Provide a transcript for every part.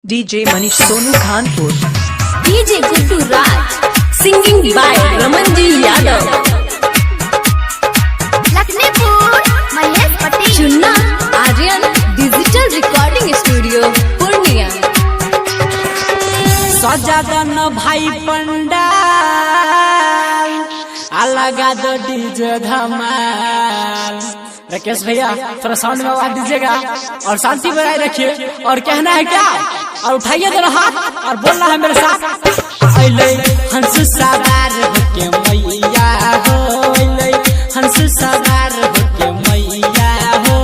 DJ Manish Sonu Khanpur. DJ Guddu Raj singing by Raman ji Yadav. Lakhnipur Mahesh Patel. Chunna Aryan digital recording studio Purnia. सजादन भाई पंडाल आ लगा दो DJ धमाल। राकेश भैया थोड़ा sound में आवाज दीजिएगा और शांति बनाए रखिए। और कहना है क्या, और उठाइए दोनों हाथ और बोलना है मेरे साथ। अइलै हंस सवार होके मैया हो, अइलै हंस सवार होके मैया हो,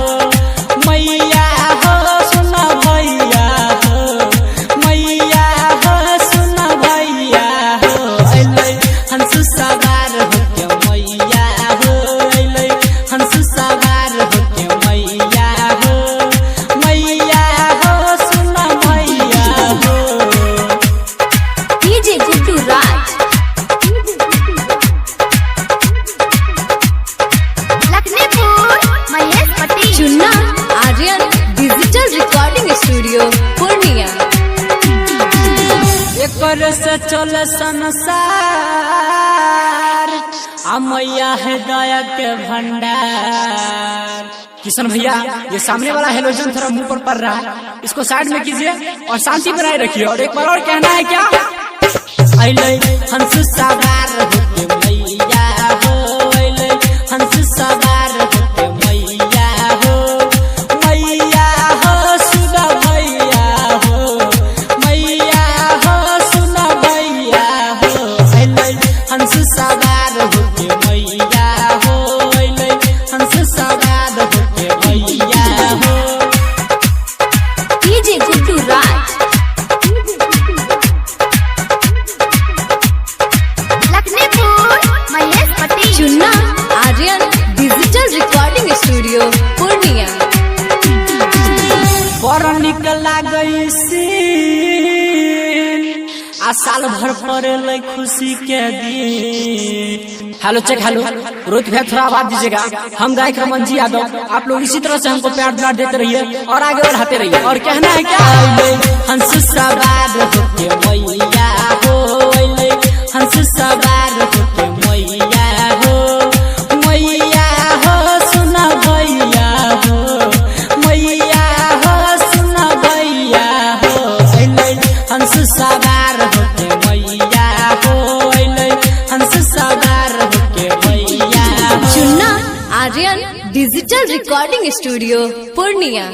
मैया हो सुन भैया हो, मैया हो सुन भैया हो, अइलै हंस सवार होके मैया हो, अइलै हंस सवार होके मैया हो, मैया हो सुन भैया हो। DJ Guddu Raj Lakhanipur Mahesh Patel. Chunna Aryan digital recording studio Purnia. एकर से चल संसार आ मैया है दया के भंडार। किशन भैया ये सामने वाला हेलोजन थोड़ा मुंह पर पड़ रहा है, इसको साइड में कीजिए और शांति बनाए रखिए। और एक बार और कहना है क्या, अइलै हंस सवार होके मैया हो, अइलै हंस सवार होके मैया हो, मैया हो सुन भैया हो, मैया हो सुन भैया हो, अइलै हंस सवार होके मैया हो, अइलै हंस सवार होके मैया हो। DJ Guddu Raj Lakhanipur Mahesh Patel. Chunna Aryan digital recording studio Purnia. बड़ निक लागै सीन आ साल भर पड़े खुशी के दिन। हेलो चेक हेलो रोहित भैया थोड़ा आवाज दीजिएगा। हम गायक रमन जी यादव, आप लोग इसी तरह से हमको प्यार दुलार देते रहिए और आगे बढ़ाते रहिए। और कहना है क्या, अइलै हंस सवार होके मैया हो, अइलै हंस सवार होके मैया हो, मैया हो सुन भैया हो, मैया हो सुन भैया हो, अइलै हंस सवार होके मैया हो, अइलै हंस सवार होके मैया हो। Chunna Aryan digital recording studio Purnia.